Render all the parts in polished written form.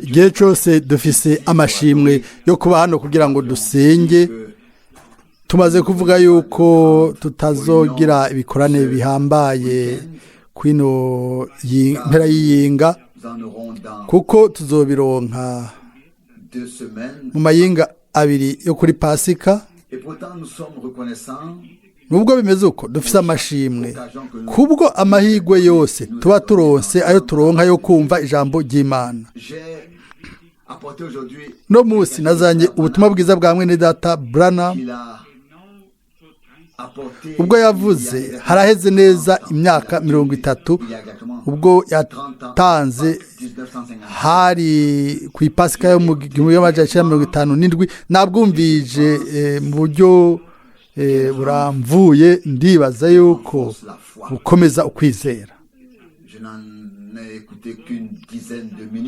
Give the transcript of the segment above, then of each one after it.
Igihe cyose dufise amashimwe yo kuba hano kugira ngo dusenge. Tumaze kuvuga yuko tutazogira ibikorane bihambaye kwino mpera y'iyinga, kuko tuzobironka mu mayinga abiri yo kuri Pasika. Nubwo bimeze uko, dufise amashimwe kubwo amahirwe yose tuba turonse, ayo turonka yo kumva ijambo ry'Imana. No munsi nazanye ubutumwa bwiza bwa mwene data Branham, ubwo yavuze haraheze neza imyaka 30, ubwo yatanze hari ku ipasika yo mu 1957. Nabwumvije mu buryo buramvuye, ndibaza yuko bukomeza ukwizera.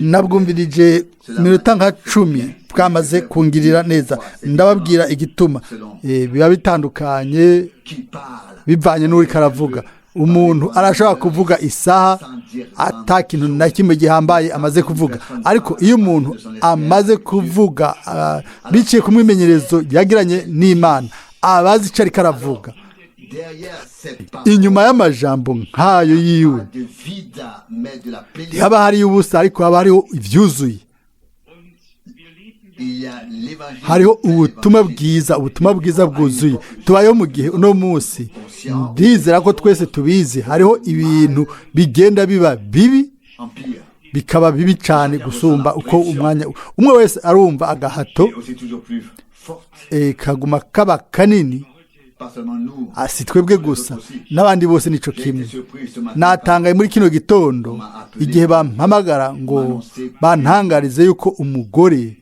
Nabwumvirije iminota nka 10, bwamaze kungirira neza. Ndababwira igituma biba bitandukanye bivanye n'uri karavuga. Umuntu arashobora kuvuga isaha ata kintu na kimwe gihambaye amaze kuvuga, ariko iyo umuntu amaze kuvuga biciye ku mwimenyerezo yagiranye n'Imana, abazi icyo ariko aravuga. Inyuma y'amajambo nk'ayo yiwe ntihaba hariyo ubusa, ariko haba hariho ibyuzuye. Hariho ubutumwa bwiza, ubutumwa bwiza bwuzuye. Tubayeho mu gihe uno munsi, ndizera ko twese tubizi, hariho ibintu bigenda biba bibi, bikaba bibi cyane gusumba uko umwanya umwe wese arumva agahato kaguma kaba kanini. Si twebwe gusa, n'abandi bose nico kimwe. Natangaye muri kino gitondo igihe bampamagara ngo bantangarize yuko umugore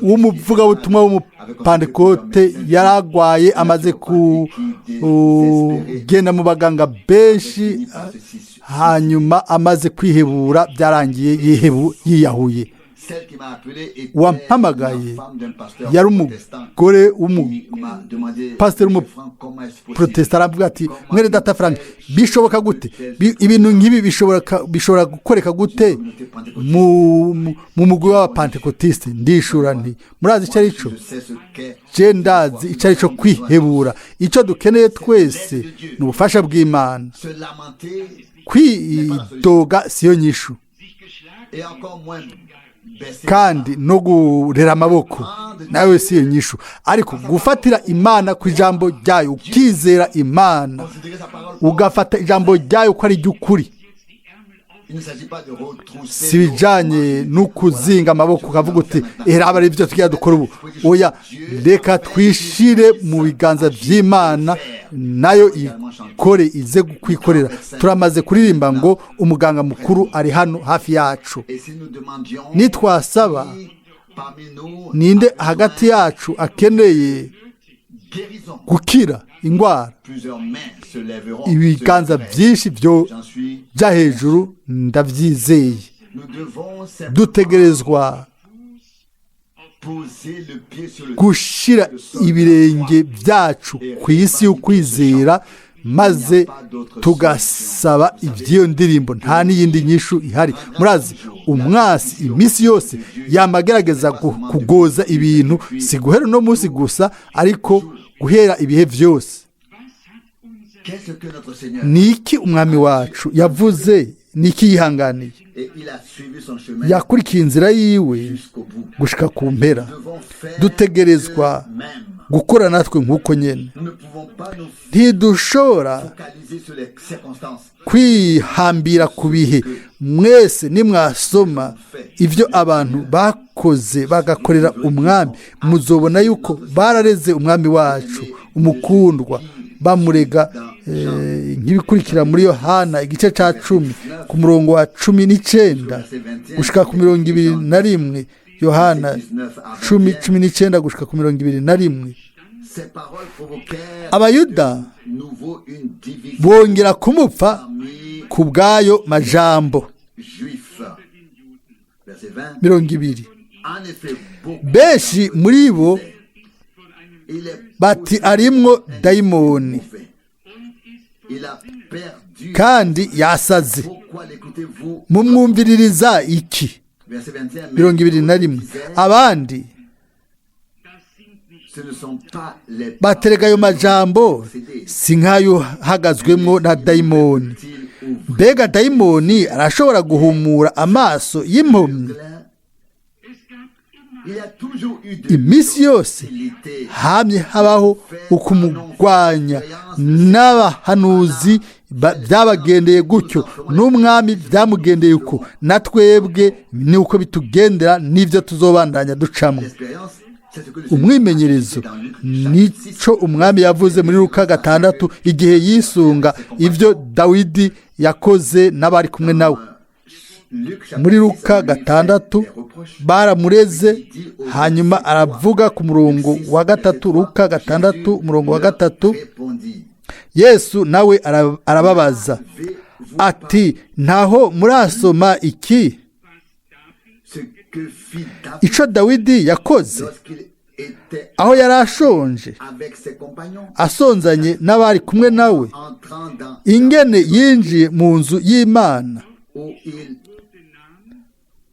w'umuvugabutumwa w'umupantekote yaragwaye, amaze kugenda mu baganga benshi, hanyuma amaze kwihebura, byarangiye yiyahuye. Wampamagaye yari umugore w'umupasiteri w'umuprotesita. Aravuga ati: "Mwene data Frank, bishoboka gute? Ibintu nk'ibi bishobora gukoreka gute mu mugwi w'abapantekotiste?" Ndishura nti: "Murazi icyo ari cyo? Je ndazi icyo ari cyo kwihebura. Icyo dukeneye twese ni ubufasha bw'Imana. Kwidoga siyo nyishu, kandi no gurera amaboko nawe si iyo nyishu, ariko gufatira Imana ku ijambo ryayo, ukizera Imana, ugafata ijambo ryayo ko ari iry'ukuri." Si ibijyanye no kuzinga amaboko ukavuga uti: "Aba ari byo tugiye dukora ubu." Oya, reka twishire mu biganza by'Imana, nayo ikore, ize kwikorera. Turamaze kuririmba ngo umuganga mukuru ari hano hafi yacu. Nitwasaba, ninde hagati yacu akeneye gukira indwara, ibiganza byinshi byo bya hejuru, ndabyizeye. Dutegerezwa gushyira ibirenge byacu ku isi y'ukwizera, maze tugasaba iby'iyo ndirimbo. Nta n'iyindi nyishu ihari. Murazi, umwasi iminsi yose yamagerageza kugoza ibintu, si guhera uno munsi gusa, ariko guhera ibihe byose. Ni iki umwami wacu yavuze? Ni iki yihanganiye? Yakurikiye inzira yiwe gushika ku mpera. Dutegerezwa gukora natwe nk'uko nyine. Ntidushobora kwihambira ku bihe. Mwese nimwasoma ibyo abantu bakoze bagakorera umwami, muzobona yuko barareze umwami wacu umukundwa, bamurega nk'ibikurikira muri Yohana igice cya 10 ku murongo wa 19 gushika ku 21. Yohana 10, 19 gushika ku 21. Abayuda bongera kumupfa ku bw'ayo majambo. 20. Benshi muri bo bati arimwo dayimoni kandi yasaze, mumwumviririza iki? 21. Abandi baterega ayo majambo si nk'ayo uhagazwemwo na dayimoni. Mbega dayimoni arashobora guhumura amaso y'impumyi? Iminsi yose hamye habaho ukumugwanya n'abahanuzi byabagendeye gutyo, n'umwami byamugendeye uko, na twebwe ni uko bitugendera, n'ibyo tuzobandanya ducamo. Umwimenyerezo nico umwami yavuze muri Luka 6 igihe yisunga ibyo Dawidi yakoze n'abari kumwe nawe. Muri Luka 6 baramureze, hanyuma aravuga ku murongo wa 3, Luka 6 umurongo wa 3, Yesu nawe arababaza ati ntaho murasoma iki ico Dawidi yakoze aho yari ashonje asonzanye n'abari kumwe nawe, ingene yinjiye mu nzu y'Imana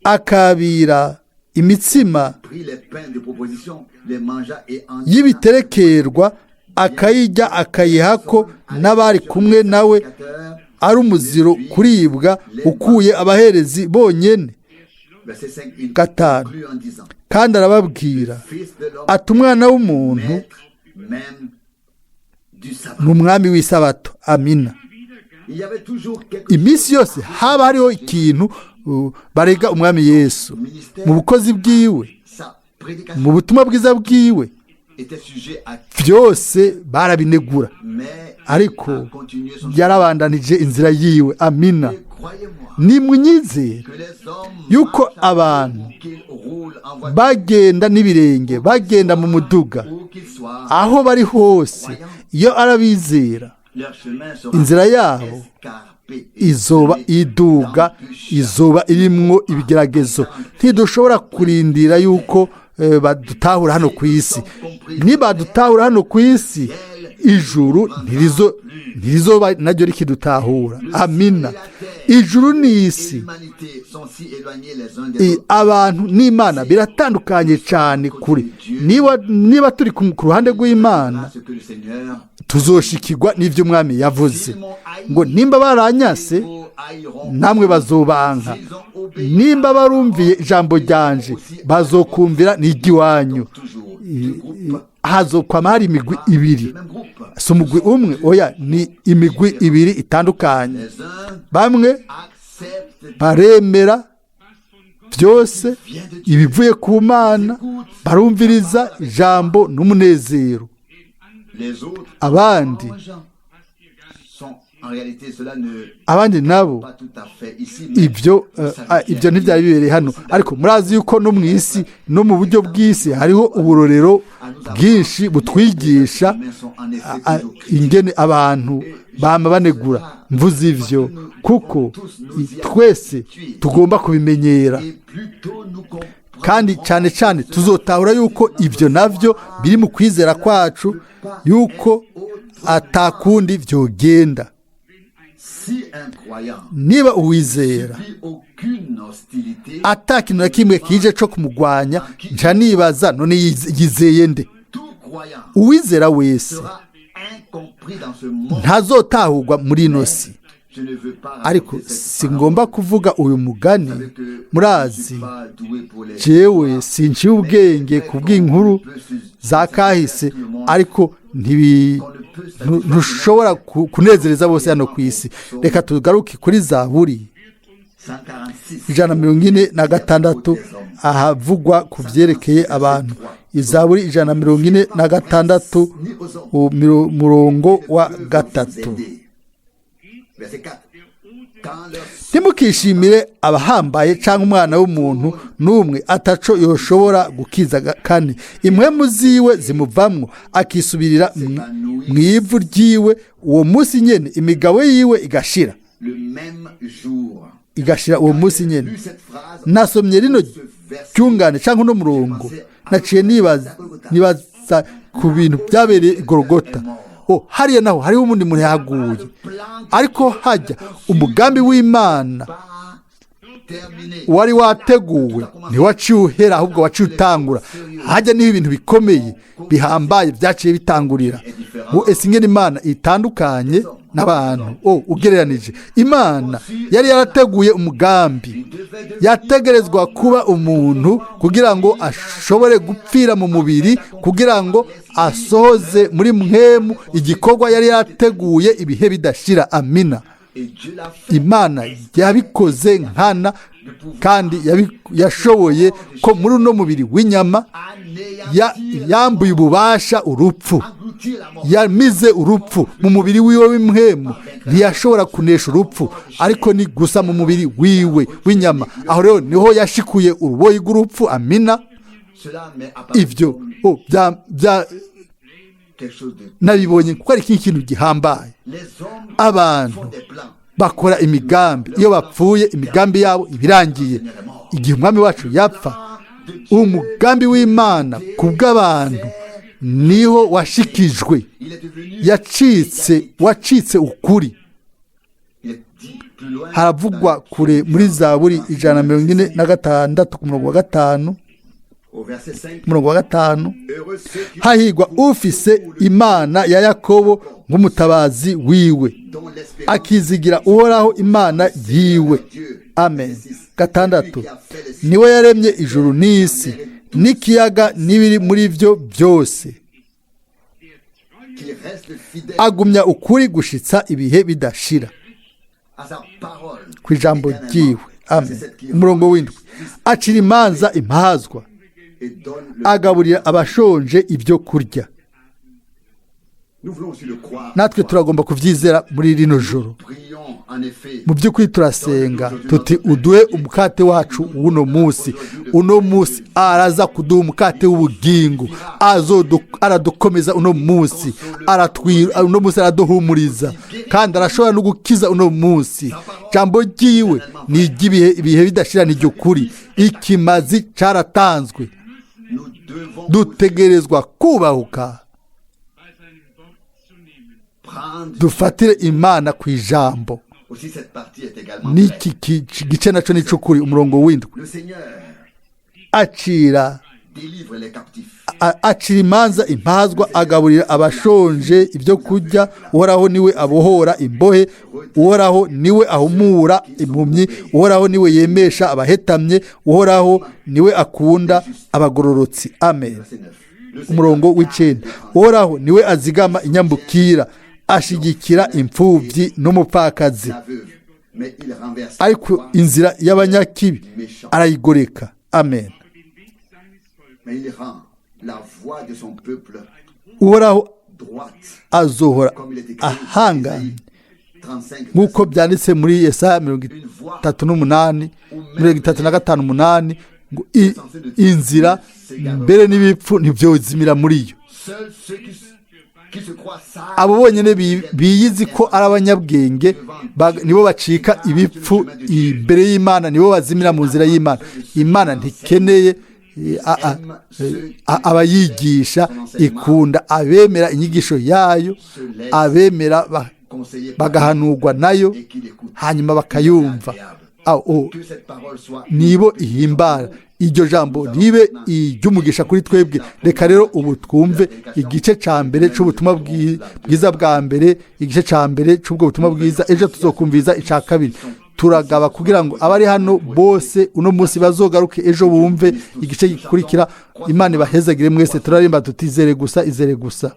akabira imitsima y'ibiterekerwa akayijya akayihako n'abari kumwe nawe, ari umuziro kuribwa ukuye abaherezi bonyene. 5. Kandi arababwira ati umwana w'umuntu ni umwami w'isabato. Amina. Iminsi yose haba hariho ikintu barega umwami Yesu mu bukozi bwiwe, mu butumwa bwiza bwiwe, byose barabinegura, ariko yarabandanije inzira yiwe. Amina. Nimwizere yuko abantu bagenda n'ibirenge, bagenda mu muduga, aho bari hose, iyo arabizera inzira yabo izoba iduga, izoba irimwo ibigeragezo. Ntidushobora kurindira yuko badutahura hano ku isi. Nibadutahura hano ku isi, ijuru ntirizoba naryo rikidutahura. Amina. Ijuru n'isi, abantu n'Imana biratandukanye cyane kure. Niba turi ku ruhande rw'Imana, tuzoshikirwa n'ibyo umwami yavuze ngo nimba baranyase namwe bazobanka, nimba barumviye ijambo ryanje bazokumvira n'iry'iwanyu. Hazokwama hari imigwi ibiri, si umugwi umwe, oya, ni imigwi ibiri itandukanye. Bamwe baremera byose ibivuye ku Mana, barumviriza ijambo n'umunezero. Abandi nabo ibyo ntibyari bibereye hano, ariko murazi yuko no mu isi no mu buryo bw'isi hariho uburorero bwinshi butwigisha ingene abantu bama banegura. Mvuze ivyo kuko twese tugomba kubimenyera, kandi cyane cyane tuzotahura yuko ibyo navyo biri mu kwizera kwacu, yuko atakundi vyogenda. Niba uwizera ata kintu na kimwe kije co kumugwanya, nca nibaza none yizeye nde? Uwizera wese ntazotahurwa muri ino si. Ariko singomba kuvuga uyu mugani, murazi jewe sinciye ubwenge ku bw'inkuru za kahise, ariko ntushobora kunezereza bose hano ku isi. Reka tugaruke kuri Zaburi 146 ahavugwa ku byerekeye abantu. Izaburi 146 umurongo wa 3. Ntimukishimire abahambaye cyangwa umwana w'umuntu n'umwe ataco yoshobora gukiza. Kane, impwemu ziwe zimuvamwo akisubirira mu ivu ryiwe, uwo munsi nyene imigabo yiwe igashira, igashira uwo munsi nyene. Nasomye rino ryungane cyangwa uno murongo, naciye nibaza ku bintu byabereye i Golgota. Hariya naho hariho undi muntu yahaguye, ariko hajya umugambi w'Imana wari wateguwe ntiwaciye uhera, ahubwo waciye utangura. Hajya niho ibintu bikomeye bihambaye byaciye bitangurira. Ese ingene Imana itandukanye n'abantu ugereranije. Imana yari yarateguye umugambi, yategerezwa kuba umuntu kugira ngo ashobore gupfira mu mubiri, kugira ngo asohoze muri mwemu igikorwa yari yarateguye ibihe bidashira. Amina. Imana yabikoze nkana, kandi yashoboye ko muri uno mubiri w'inyama yambuye ububasha urupfu, yamize urupfu mu mubiri wiwe w'imhemu. Ntiyashobora kunesha urupfu, ariko ni gusa mu mubiri wiwe w'inyama. Aho rero niho yashikuye uruboyi rw'urupfu. Amina. Ibyo nabibonye kuko ari ikintu gihambaye. Abantu bakora imigambi, iyo bapfuye imigambi yabo ibirangiye. Igihe umwami wacu yapfa, umugambi w'Imana ku bw'abantu niho washikijwe, wacitse ukuri. Haravugwa kure muri Zaburi 146 ku murongo wa 5, umurongo wa 5, hahigwa ufise Imana ya Yakobo nk'umutabazi wiwe, akizigira Uhoraho Imana yiwe. Amen. 6, niwe yaremye ijuru n'isi n'ikiyaga n'ibiri muri byo byose, agumya ukuri gushitsa ibihe bidashira ku ijambo ryiwe. Amen. Umurongo 7, acira imanza impazwa, agaburira abashonje ibyo kurya. Natwe turagomba kubyizera muri rino joro. Mu by'ukuri turasenga tuti uduhe umukate wacu w'uno munsi. Uno munsi araza kuduha umukate w'ubugingo, aradukomeza uno munsi, uno munsi araduhumuriza, kandi arashobora no gukiza uno munsi. Jambo ryiwe ni iry'ibihe, ibihe bidashira, ni iry'ukuri. Ikimazi cyaratanzwe, dutegerezwa kubahuka, dufatire Imana ku ijambo. N'iki gice nacyo ni cy'ukuri. Umurongo 7, acira imanza impazwa, agaburira abashonje ibyo kurya. Uhoraho niwe abohora imbohe, Uhoraho niwe ahumura impumyi, Uhoraho niwe yemesha abahetamye, Uhoraho niwe akunda abagororotsi. Amen. Umurongo 9, Uhoraho niwe azigama inyambukira, ashigikira imfubyi n'umupfakazi, ariko inzira y'abanyakibi arayigoreka. Amen. Uhoraho azohora ahanganye, nk'uko byanditse muri Yesaya 38, 35:8, ngo inzira mbere n'ibipfu ntibyozimira muri yo. Abo bonyine biyizi ko ari abanyabwenge nibo bacika ibipfu imbere y'Imana, nibo bazimira mu nzira y'Imana. Imana ntikeneye abayigisha, ikunda abemera inyigisho yayo, abemera bagahanurwa nayo, hanyuma bakayumva. Nibo ihimbara. Iryo jambo ribe iry'umugisha kuri twebwe. Reka rero ubu twumve igice cya mbere cy'ubutumwa bwiza bwa mbere, igice cya mbere cy'ubwo butumwa bwiza. Ejo tuzokumviza icya kabiri. Turagaba kugira ngo abari hano bose uno munsi bazogaruke ejo bumve igice gikurikira. Imana ibahezagire mwese. Turarimba tutizere gusa, izere gusa.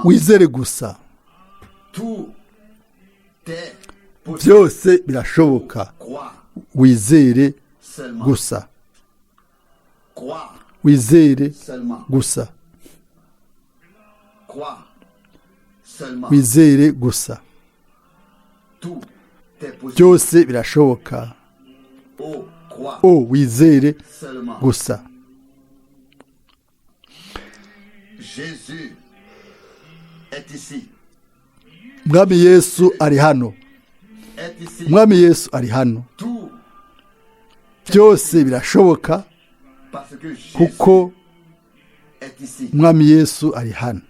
Wizere gusa, byose birashoboka. Wizere gusa, wizere gusa, wizere gusa, byose birashoboka. O wizere gusa. Umwami Yesu ari hano. Umwami Yesu ari hano. Byose birashoboka kuko Umwami Yesu ari hano.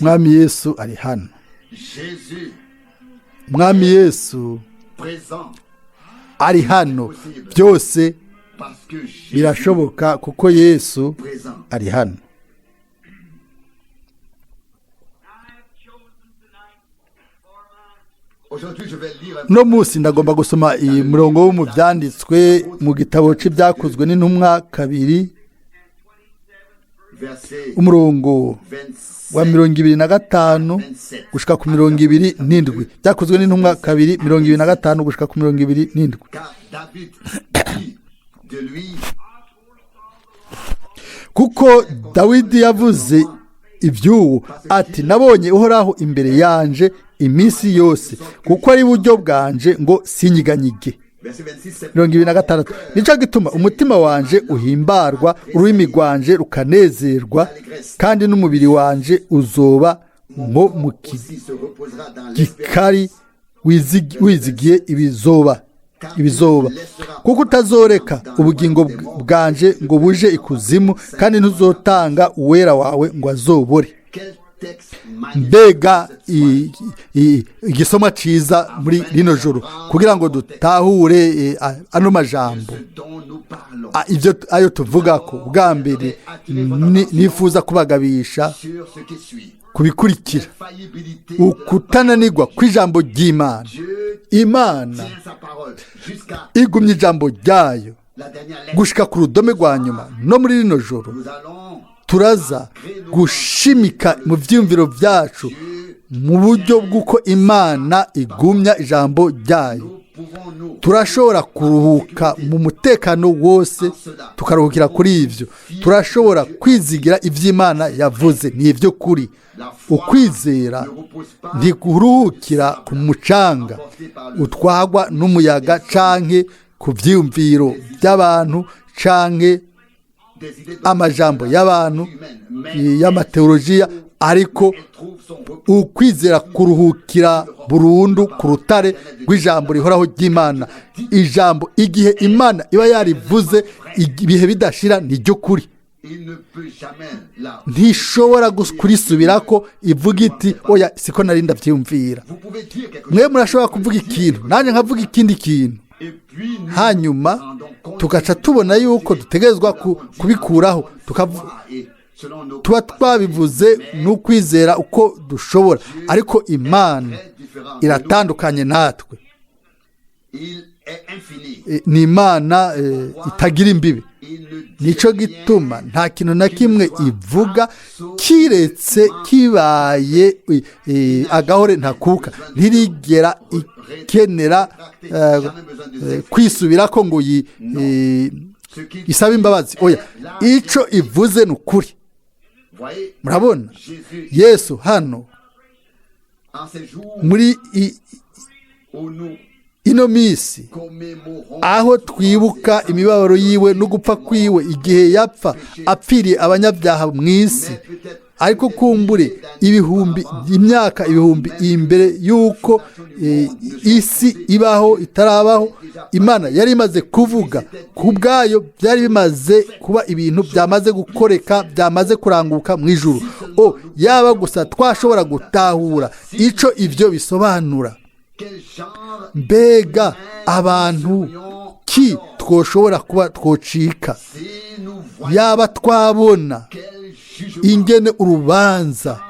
Umwami Yesu ari hano. Umwami Yesu ari hano. Byose birashoboka kuko Yesu ari hano. Uno munsi ndagomba gusoma iyi murongo wo mu byanditswe mu gitabo cy'ibyakozwe n'intumwa 2, umurongo wa 25 gushika ku 27. Byakozwe n'intumwa 2, 25 gushika ku 27. Kuko Dawidi yavuze iby'uwo ati: nabonye Uhoraho imbere yanje iminsi yose, kuko ari buryo bwanje ngo sinyiganyige. 26. Nicyo gituma umutima wanje uhimbarwa, ururimi rwanje rukanezerwa, kandi n'umubiri wanje uzoba nko mu gikari wizigiye ibizoba, kuko utazoreka ubugingo bwanje ngo buje ikuzimu, kandi ntuzotanga uwera wawe ngo azobore. Mbega igisoma cyiza muri rino joro kugira ngo dutahure ano majambo ibyo ayo tuvuga ko. Bwa mbere nifuza kubagabisha kubikurikira ukutananirwa kw'ijambo ry'Imana. Imana igumye ijambo ryayo gushika ku rudome rwa nyuma. No muri rino joro turaza gushimika mu byiyumviro byacu mu buryo bw'uko Imana igumya ijambo ryayo. Turashobora kuruhuka mu mutekano wose, tukaruhukira kuri ibyo. Turashobora kwizigira iby'Imana yavuze ni ibyo kuri. Ukwizera ntikuruhukira ku mucanga utwagwa n'umuyaga canke ku byiyumviro by'abantu canke amajambo y'abantu y'amateolojiya, ariko ukwizera kuruhukira burundu ku rutare rw'ijambo rihoraho ry'Imana. Ijambo igihe Imana iba yarivuze ibihe bidashira ni ryo kuri, ntishobora kurisubira ko ivuga iti oya siko nari ndabyiyumvira. Mwe murashobora kuvuga ikintu, nanjye nkavuga ikindi kintu, hanyuma tugaca tubona yuko dutegerezwa kubikuraho, tuba twabivuze n'ukwizera uko dushobora, ariko Imana iratandukanye natwe. Ni Imana itagira imbibi. Nicyo gituma nta kintu na kimwe ivuga kiretse kibaye agahore ntakuka. Ntirigera ikenera kwisubira ko ngo isabe imbabazi. Oya, icyo ivuze ni ukuri. Murabona Yesu hano muri ino minsi aho twibuka imibabaro yiwe no gupfa kwiwe igihe yapfa apfiriye abanyabyaha mu isi, ariko kumbure ibihumbi imyaka ibihumbi imbere y'uko isi ibaho itarabaho, Imana yari imaze kuvuga ku bwayo. Byari bimaze kuba ibintu byamaze gukoreka, byamaze kuranguka mu ijuru. O yaba gusa twashobora gutahura icyo ibyo bisobanura. Mbega abantu ki twoshobora kuba twocika yaba twabona ingene urubanza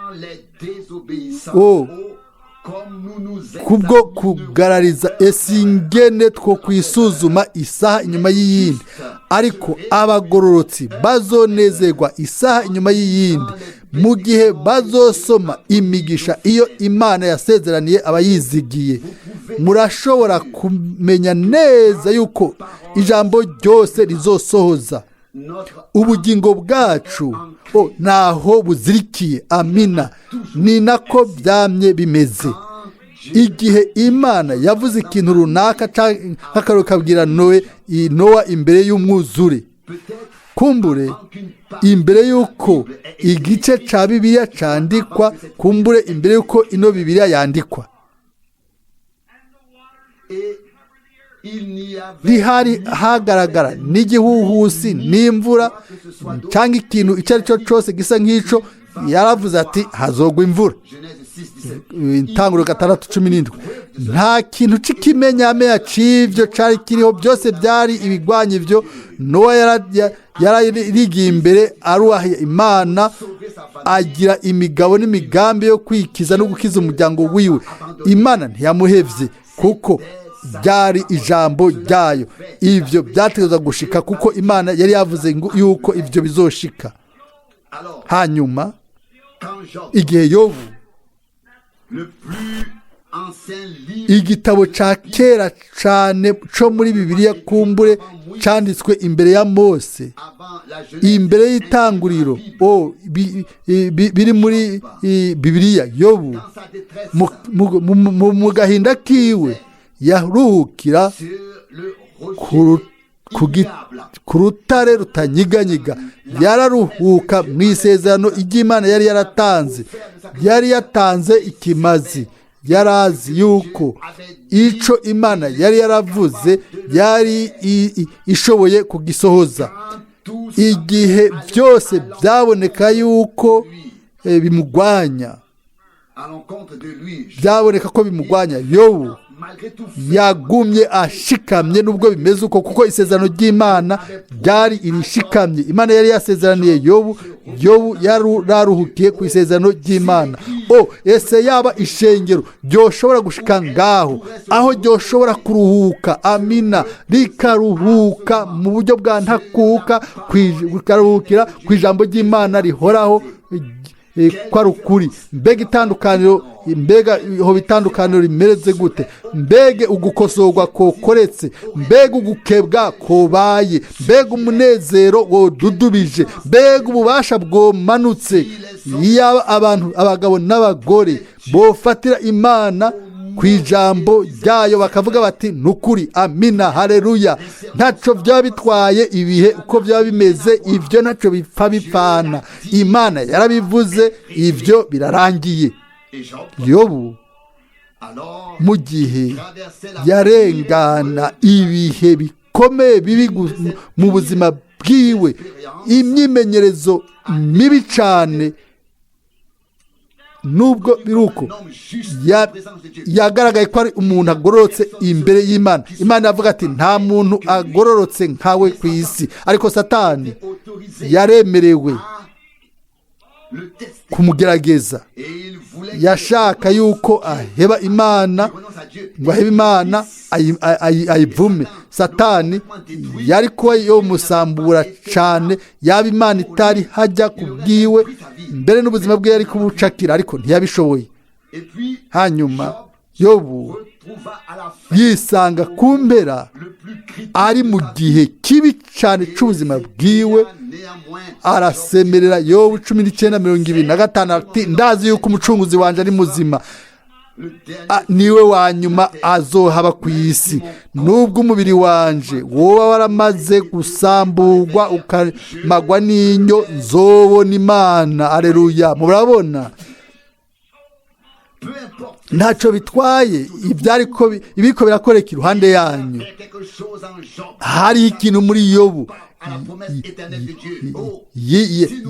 kubwo kugarariza ese ingene two kwisuzuma isaha inyuma y'iyindi, ariko abagororotsi bazonezerwa isaha inyuma y'iyindi mu gihe bazosoma imigisha iyo Imana yasezeraniye abayizigiye. Murashobora kumenya neza yuko ijambo ryose rizosohoza. Ubugingo bwacu naho buzirikiye. Amina. Ni nako byamye bimeze. Igihe Imana yavuze ikintu runaka, nk'akararo kabwira Nowa imbere y'umwuzure, Kumbure imbere y'uko igice cya Bibiliya cyandikwa, kumbure imbere y'uko ino Bibiliya yandikwa, ntihari hagaragara n'igihuhusi n'imvura cyangwa ikintu icyo ari cyo cyose gisa nk'icyo. Yaravuze ati hazogwa imvura. Intanguriro 6:17. Nta kintu cy'ikimenyamenya cy'ibyo cyari kiriho, byose byari ibigwanya ibyo. Nowa yararigiye imbere arubaha Imana, agira imigabo n'imigambi yo kwikiza no gukiza umuryango wiwe. Imana ntiyamuhevye kuko ryari ijambo ryayo. Ibyo byategerezwa gushika kuko Imana yari yavuze yuko ibyo bizoshika. Hanyuma igihe Yobu, igitabo cya kera cyane cyo muri Bibiliya, kumbure cyanditswe imbere ya Mose, imbere y'itanguriro, biri muri Bibiliya, Yobu mu gahinda kiwe yaruhukira ku rutare rutanyiganyiga. Yararuhuka mu isezerano ry'Imana yari yaratanze. Yari yatanze ikimazi. Yarazi yuko icyo Imana yari yaravuze yari ishoboye kugisohoza. Igihe byose byaboneka yuko bimugwanya, byaboneka ko bimugwanya, Yobu yagumye ashikamye nubwo bimeze uko, kuko isezerano ry'Imana ryari irishikamye. Imana yari yasezeraniye Yobu. Yobu yararuhukiye ku isezerano ry'Imana. O ese yaba ishengero ryoshobora gushika ngaho, aho ryoshobora kuruhuka, amina, rikaruhuka mu buryo bwa ntakuka, rikaruhukira ku ijambo ry'Imana rihoraho ko ari ukuri. Mbega itandukaniro, mbega ho itandukaniro rimereze gute! Mbega ugukosorwa kokoretse, mbega ugukebwa kobaye, mbega umunezero wodudubije, mbega ububasha bwomanutse. Iyo abantu, abagabo n'abagore, bofatira Imana ku ijambo ryayo bakavuga bati nukuri, amina, haleluya. Ntacyo byaba bitwaye ibihe uko byaba bimeze, ibyo ntacyo bipfa bipfana. Imana yarabivuze, ibyo birarangiye. Yobu mu gihe yarengana ibihe bikomeye bibi mu buzima bwiwe, imyimenyerezo mibi cyane, nubwo biruko yagaragaye ko ari umuntu agororotse imbere y'Imana. Imana yavuga ati nta muntu agororotse nkawe ku isi. Ariko Satani yaremerewe kumugerageza. Yashaka yuko aheba Imana, ngo ahebe Imana ayivume. Satani yari kuba yomusambura cyane yaba Imana itari hajya kubwiwe, mbere n'ubuzima bwe yari kubucakira, ariko ntiyabishoboye. Hanyuma Yobu yisanga ku mpera ari mu gihe kibi cyane cy'ubuzima bwiwe, arasemerera. Yobu 19:25 ati ndazi yuko umucunguzi wanjye ari muzima, niwe wa nyuma azohaba ku isi. Nubwo umubiri wanje woba waramaze gusamburwa ukamagwa n'inyo, nzobona Imana. Aleluya. Murabona ntacyo bitwaye ibiko birakoreka iruhande yanyu. Hari ikintu muri Yobu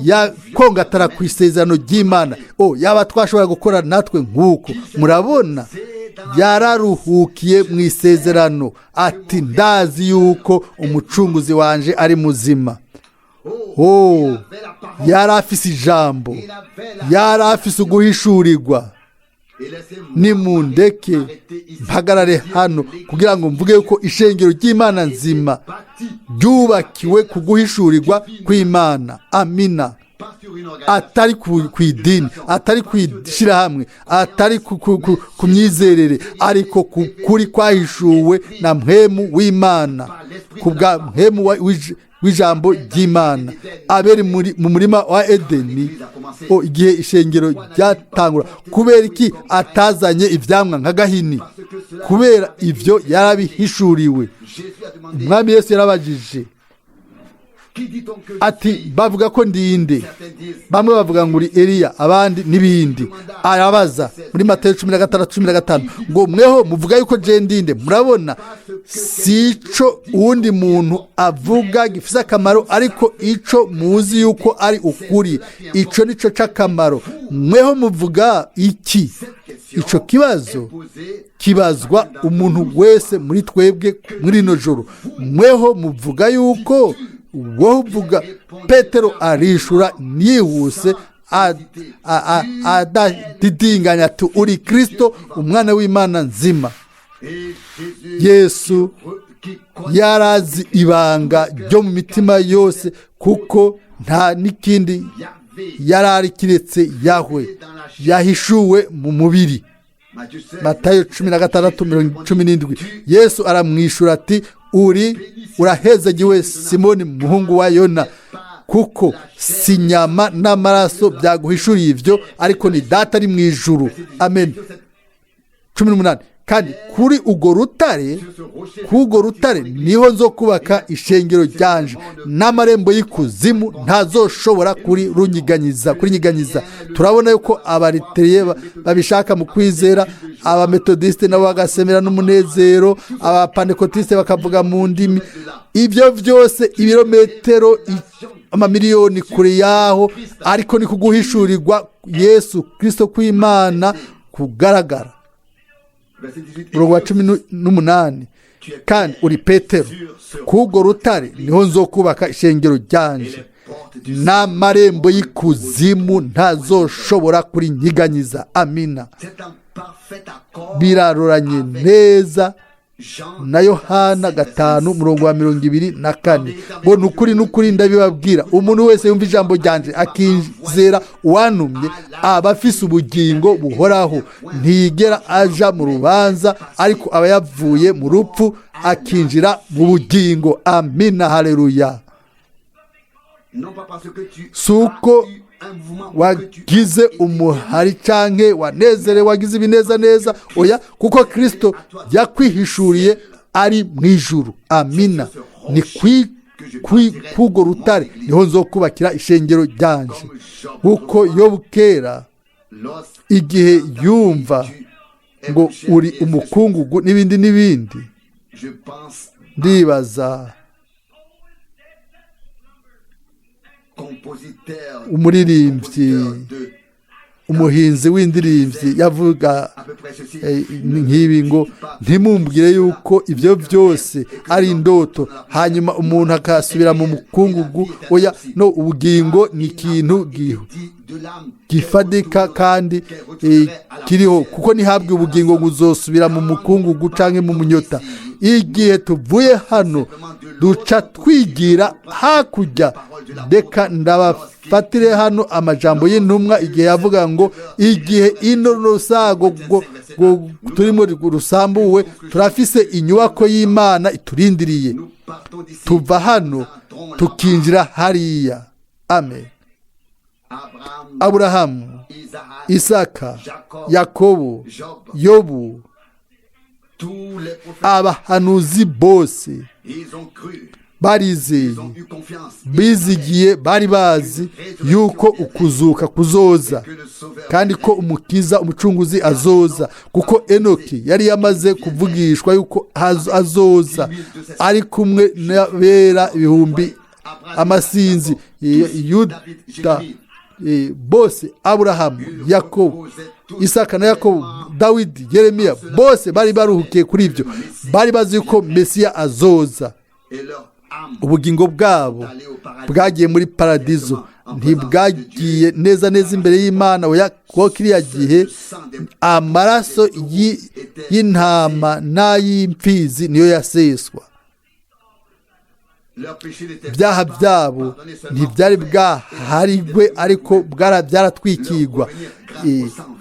yakongatara ku isezerano ry'Imana. O yaba twashobora gukora natwe nk'uko. Murabona yararuhukiye mu isezerano ati ndazi yuko umucunguzi wanje ari muzima. O yari afise ijambo, yari afise uguhishurirwa. Nimundeke mpagarare hano kugira ngo mvuge yuko ishengero ry'Imana nzima ryubakiwe ku guhishurirwa kw'Imana. Amina. Atari ku idini, atari ku ishyirahamwe, atari ku myizerere, ariko ku kuri kwahishuwe na mpwemu w'Imana, ku bwa mpwemu w'ijambo ry'Imana. Abeli mu murima wa Edeni, igihe ishengero ryatangura, kubera iki atazanye ibyamwa nka Gahini? Kubera ibyo yarabihishuriwe. Umwami Yesu yarabajije Ati bavuga ko ndinde? Bamwe bavuga ngo uri Eliya, abandi n'ibindi. Arabaza muri Matayo 16:15 ngo mweho muvuga yuko je ndinde? Murabona, si ico uwundi muntu avuga gifise akamaro, ariko ico muzi yuko ari ukuri, ico nico c'akamaro. Mweho muvuga iki? Ico kibazo kibazwa umuntu wese muri twebwe muri rino joro. Mweho muvuga yuko wowe uvuga? Petero arishura nihuse, adadidinganya, ati uri Kirisito, umwana w'Imana nzima. Yesu yarazi ibanga ryo mu mitima yose, kuko nta n'ikindi yari kiretse Yahwe yahishuwe mu mubiri. Matayo 16:17. Yesu aramwishura ati uri urahezagiwe, Simoni muhungu wa Yona, kuko si inyama n'amaraso byaguhishuriye ibyo, ariko ni Data ari mu ijuru. Amen. 18. Kandi kuri urwo rutare, kuri rutare niho nzo kubaka ishengero ryanje, n'amarembo y'ikuzimu ntazoshobora kuri runyiganyiza, kurinyiganyiza. Turabona yuko abariteriye babishaka mu kwizera, abametodisite nabo bagasemera n'umunezero, abapanekotiste bakavuga mu ndimi. Ibyo byose ibirometero amamiliyoni kure yaho, ariko ni kuguhishurirwa Yesu Kirisito kw'Imana kugaragara. Umurongo wa 18: kandi uri Petero, k'urwo rutare niho nzokubaka ishengero ryanje, n'amarembo y'ikuzimu ntazoshobora kurinyiganyiza. Amina. Biraroranye neza na Yohana 5:24 ngo ni ukuri, n'ukuri ndabibabwira, umuntu wese yumva ijambo ryanje akizera uwantumye aba afise ubugingo buhoraho, ntiyigera aja mu rubanza, ariko aba yavuye mu rupfu akinjira mu bugingo. Amina, haleluya. Si uko wagize umuhari canke wanezerewe, wagize ibineza neza, oya, kuko Kirisito yakwihishuriye ari mu ijuru. Amina. Ni k'urwo rutare niho nzokubakira ishengero ryanje. Kuko Yobu kera igihe yumva ngo uri umukungugu n'ibindi n'ibindi, ndibaza umuririmbyi, umuhinzi w'indiribyi yavuga nk'ibi ngo ntimumbwire yuko ibyo byose ari indoto, hanyuma umuntu akasubira mu mukungugu. Oya, no ubugingo ni ikintu gifadika kandi kiriho, kuko ntihabwe ubugingo ngo uzosubira mu mukungugu cyangwa mu munyota. Igihe tuvuye hano duca twigira hakurya. Reka ndabafatire hano amajambo y'intumwa igihe yavuga ngo igihe ino rusago turimo rusambuwe, turafise inyubako y'Imana iturindiriye. Tuva hano tukinjira hariya. Amen. Aburahamu, Isaka, Yakobo, Yobu, abahanuzi bose barizeye, bizigiye, bari bazi yuko ukuzuka kuzoza kandi ko umukiza, umucunguzi azoza, kuko Enoki yari yamaze kuvugishwa yuko azoza ari kumwe n'abera ibihumbi amasinzi. Yuda bose, Aburahamu, Yakobo, Isaka na Yakobo, Dawidi, Yeremiya, bose bari baruhukiye kuri ibyo, bari bazi yuko Mesiya azoza. Ubugingo bwabo bwagiye muri paradizo, ntibwagiye neza neza imbere y'Imana. Oya, kuko kiriya gihe amaraso y'intama n'ay'imfizi niyo yaseswa. Ibyaha byabo ntibyari bwaharigwe, ariko byaratwikigwa.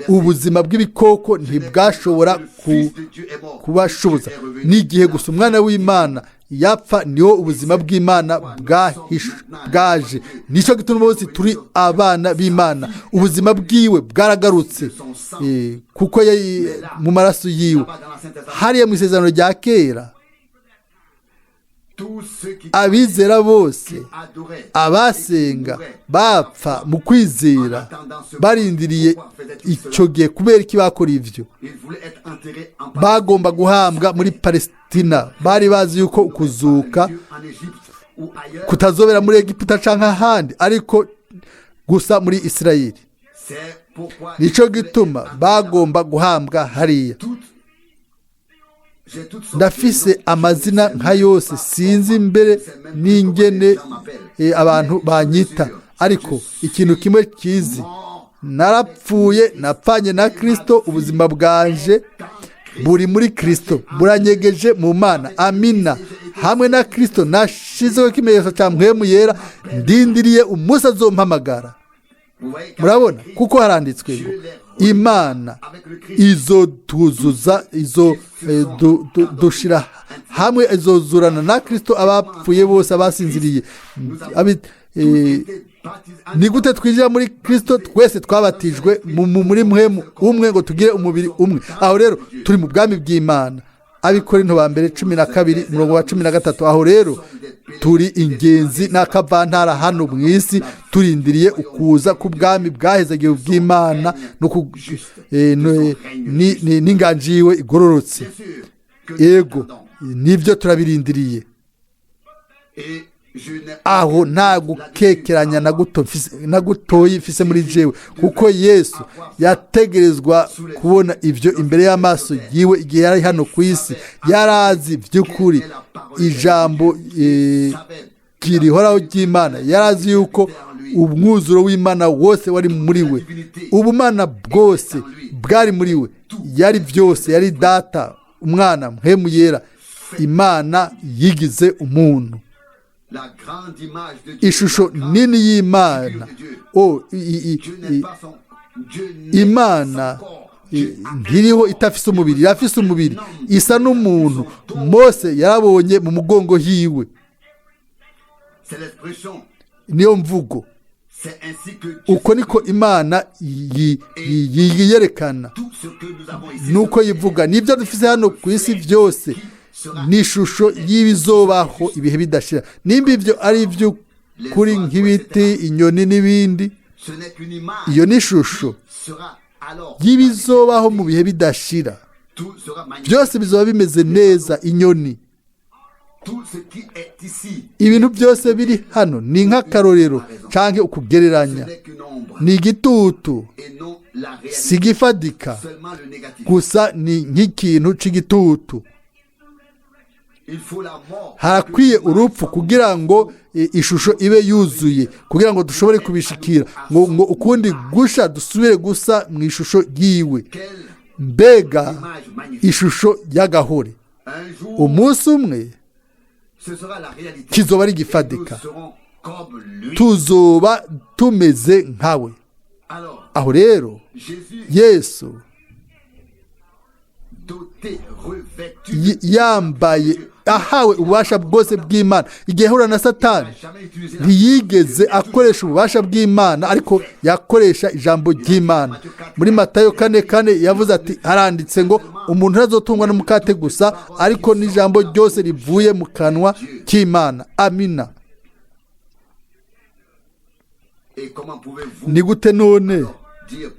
Ubuzima bw'ibikoko ntibwashobora kubashoboza. N'igihe gusa umwana w'Imana yapfa niho ubuzima bw'Imana bwaje. Nicyo gituma bose turi abana b'Imana. Ubuzima bwiwe bwaragarutse kuko mu maraso yiwe. Hariya mu isezerano rya kera, Abizera bose, abasenga, bapfa mu kwizera barindiriye icyo gihe. Kubera iki bakora ibyo? Bagomba guhambwa muri Palesitina. Bari bazi yuko ukuzuka kutazobera muri Egiputa cyangwa ahandi, ariko gusa muri Isirayeli. Nicyo gituma bagomba guhambwa hariya. Ndafise amazina nka yose, sinzi imbere n'ingene abantu banyita, ariko ikintu kimwe kizi: narapfuye, napfanye na Kirisito, ubuzima bwanje buri muri Kirisito, buranyegeje mu Mana. Amina. Hamwe na Kirisito nashizeho ikimenyetso cya Mpwemu Yera, ndindiriye umunsi azompamagara. Murabona, kuko haranditswe ngo Imana izotuzuza, izo dushira hamwe, izozurana na Kirisito abapfuye bose, abasinziriye. Ni gute twinjira muri Kirisito? Twese twabatijwe muri Mpwemu umwe ngo tugire umubiri umwe. Aho rero turi mu bwami bw'Imana. Abikorinto ba mbere 12, umurongo wa 13. Aho rero turi ingenzi n'akavantara hano mu isi, turindiriye ukuza k'ubwami bwahezagiwe bw'Imana n'inganji yiwe igororotse. Ego, nibyo, turabirindiriye. Aho nta gukekeranya na gutoyi mfise muri jewe, kuko Yesu yategerezwa kubona ibyo imbere y'amaso yiwe igihe yari hano ku isi. Yarazi by'ukuri ijambo rihoraho ry'Imana. Yarazi yuko umwuzuro w'Imana wose wari muri we, ubumana bwose bwari muri we. Yari byose, yari Data, Umwana, Mpwemu Yera, Imana yigize umuntu, ishusho nini y'Imana. O Imana ntiriho itafise umubiri, irafise umubiri, isa n'umuntu. Mose yarabonye mu mugongo hiwe. Niyo mvugo, uko niko Imana yiyerekana, nuko yivuga. Nibyo dufise hano ku isi byose ni ishusho y'ibizobaho ibihe bidashira. Nimba ibyo ari iby'ukuri, nk'ibiti, inyoni n'ibindi, iyo ni ishusho y'ibizobaho mu bihe bidashira. Byose bizoba bimeze neza. Inyoni, ibintu byose biri hano ni nk'akarorero cyangwa ukugereranya, ni igitutu, si igifadika gusa, ni nk'ikintu cy'igitutu. Harakwiye urupfu kugira ngo ishusho ibe yuzuye, kugira ngo dushobore kubishikira, ngo ukundi gusha dusubire gusa mu ishusho yiwe. Mbega ishusho y'agahore! Umunsi umwe kizoba ari igifadika, tuzoba tumeze nkawe. Aho rero Yesu yambaye, ahawe ububasha bwose bw'Imana, igihe ahura na Satani ntiyigeze akoresha ububasha bw'Imana, ariko yakoresha ijambo ry'Imana. Muri Matayo 4:4 yavuze ati: "Haranditse ngo umuntu ntazotungwa n'umukate gusa, ariko n'ijambo ryose rivuye mu kanwa k'Imana." Amina. Ni gute none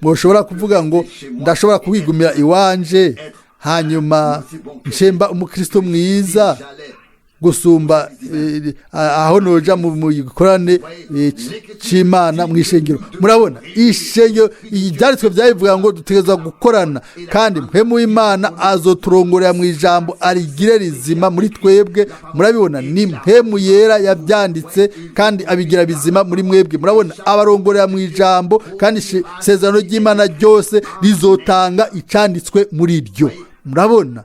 mushobora kuvuga ngo ndashobora kuwigumira iwanje, hanyuma nshemba umukristo mwiza gusumba aho noja mu gikorane c'Imana mu ishengero? Murabona, ishengero, ibyanditswe byabivuga ngo dutegerezwa gukorana, kandi Mpwemu w'Imana azoturongorera mu ijambo, arigire rizima muri twebwe. Murabibona, ni Mpwemu Yera yabyanditse kandi abigira bizima muri mwebwe. Murabona, abarongorera mu ijambo, kandi isezerano ry'Imana ryose rizotanga icanditswe muri ryo. Murabona,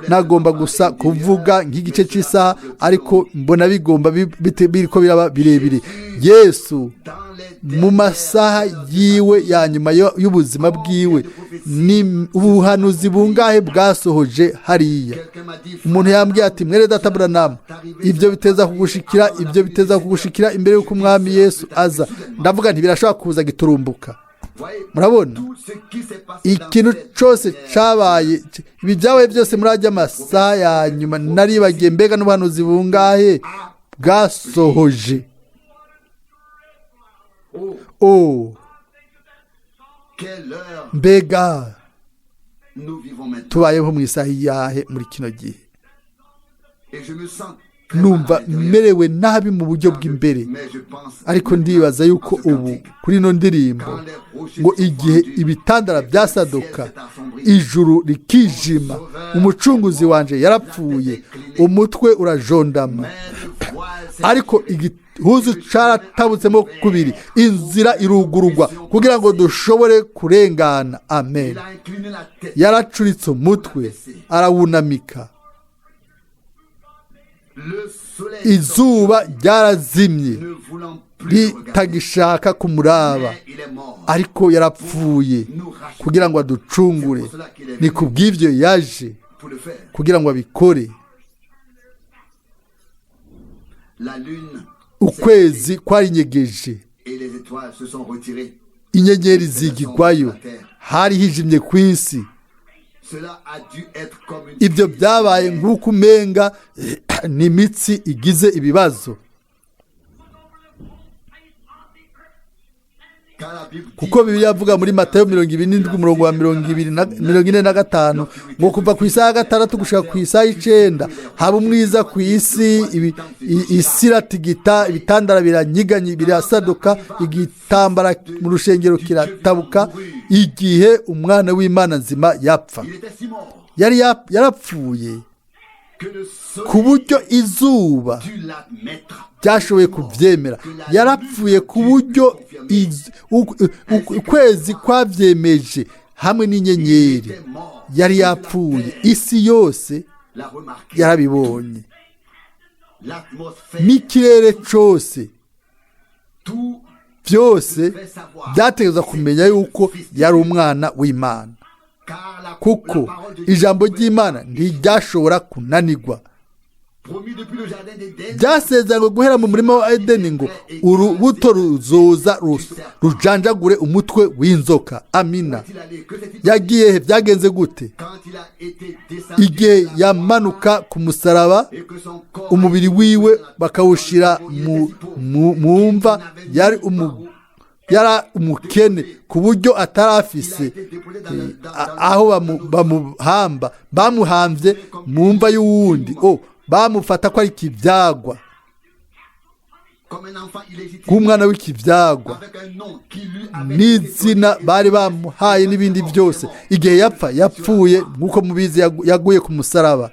nagomba gusa kuvuga nk'igice cy'isaha, ariko mbona bigomba biriko biraba birebire. Yesu mu masaha yiwe ya nyuma y'ubuzima bwiwe, ni ubuhanuzi bungahe bwasohoje hariya? Umuntu yambwiye ati: "Mwene data Branham, ibyo biteza kugushikira, ibyo biteza kugushikira imbere y'uko Umwami Yesu aza." Ndavuga nti: "Birashobora kuza giturumbuka." Murabona ikintu cyose cyabaye, ibi byabaye byose muri ajya amasaha ya nyuma. Naribagiye, mbega n'ubuhanuzi bungahe bwasohoje. Oh, mbega tubayeho mu isaha iyahe muri kino gihe? Numva merewe nabi mu buryo bw'imbere, ariko ndibaza yuko ubu kuri ino ndirimbo ngo igihe ibitandara byasaduka, ijuru rikijima, umucunguzi wanje yarapfuye, umutwe urajondama, ariko igihuzu caratabutsemo kubiri, inzira irugururwa kugira ngo dushobore kurengana. Amen. Yaracuritse umutwe arawunamika, izuba ryarazimye ritagishaka kumuraba, ariko yarapfuye kugira ngo aducungure. Ni ku bw'ibyo yaje kugira ngo abikore. Ukwezi kwarinyegeje, inyenyeri zigigwayo, hari hijimye ku isi. Ibyo byabaye nk'uko umenga n'imitsi igize ibibazo, kuko Bibiliya avuga muri Matayo 27 umurongo wa 45 ngo kuva ku isaha ya 6 gushika ku isaha y'9 haba umwiza ku isi, isi iratigita, ibitandara biranyiganye, birasaduka, igitambara mu rushengero kiratabuka, igihe umwana w'Imana nzima yapfa. Yari yarapfuye ku buryo izuba byashoboye kubyemera, yarapfuye ku buryo ukwezi kwabyemeje hamwe n'inyenyeri. Yari yapfuye, isi yose yarabibonye, n'ikirere cyose, byose byategereza kumenya yuko yari umwana w'Imana, kuko ijambo ry'Imana ntiryashobora kunanirwa. Byasezeranywe guhera mu murima wa Edeni ngo urubuto ruzoza rujanjagure umutwe w'inzoka. Amina. Yagiye he? Byagenze gute? Igihe yamanuka ku musaraba, umubiri wiwe bakawushyira mu mva, yari umukene ku buryo atarafise aho bamuhamba, bamuhambye mu mva y'uwundi. Bamufata ko ari ikibyagwa, nk'umwana w'ikibyagwa, n'izina bari bamuhaye n'ibindi byose. Igihe yapfa, yapfuye nk'uko mubizi, yaguye ku musaraba,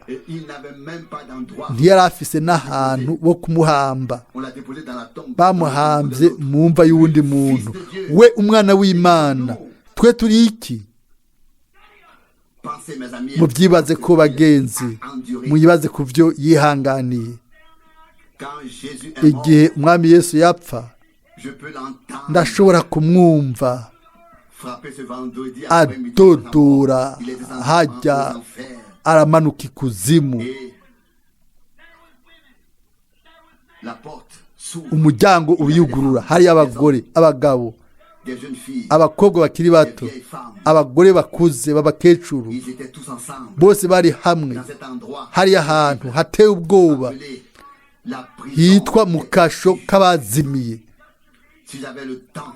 ntiyari afise n'ahantu bo kumuhamba, bamuhambye mu mva y'uwundi muntu. We umwana w'Imana, twe turi iki? Mubyibaze ko bagenzi, muyibaze ku byo yihanganiye. Igihe umwami Yesu yapfa, ndashobora kumwumva adodora hajya aramanuka ikuzimu, umuryango uriyugurura, hariyo abagore, abagabo, abakobwa bakiri bato, abagore bakuze b'abakecuru, bose bari hamwe hariya ahantu hateye ubwoba hitwa mu kasho k'abazimiye.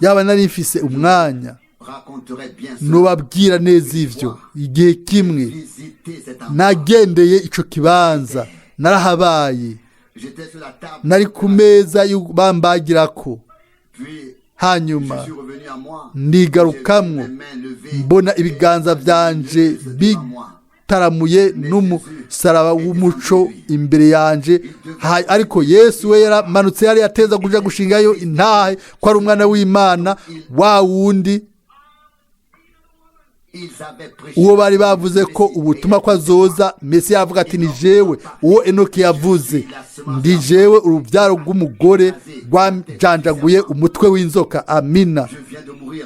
Yaba nari mfise umwanya nubabwira neza ivyo. Igihe kimwe nagendeye ico kibanza, narahabaye, nari ku meza bambagirako, hanyuma ndigarukamwo mbona ibiganza byanje bitaramuye n'umusaraba w'umuco imbere yanje. Ariko Yesu we yaramanutse, yari yateza kuja gushingayo intahe ko ari umwana w'Imana wa wundi uwo bari bavuze ko ubutumwa ko azoza. Mesiya yavuga ati ni jewe uwo Enoki yavuze, ndi jewe urubyaro rw'umugore rwajanjaguye umutwe w'inzoka. Amina.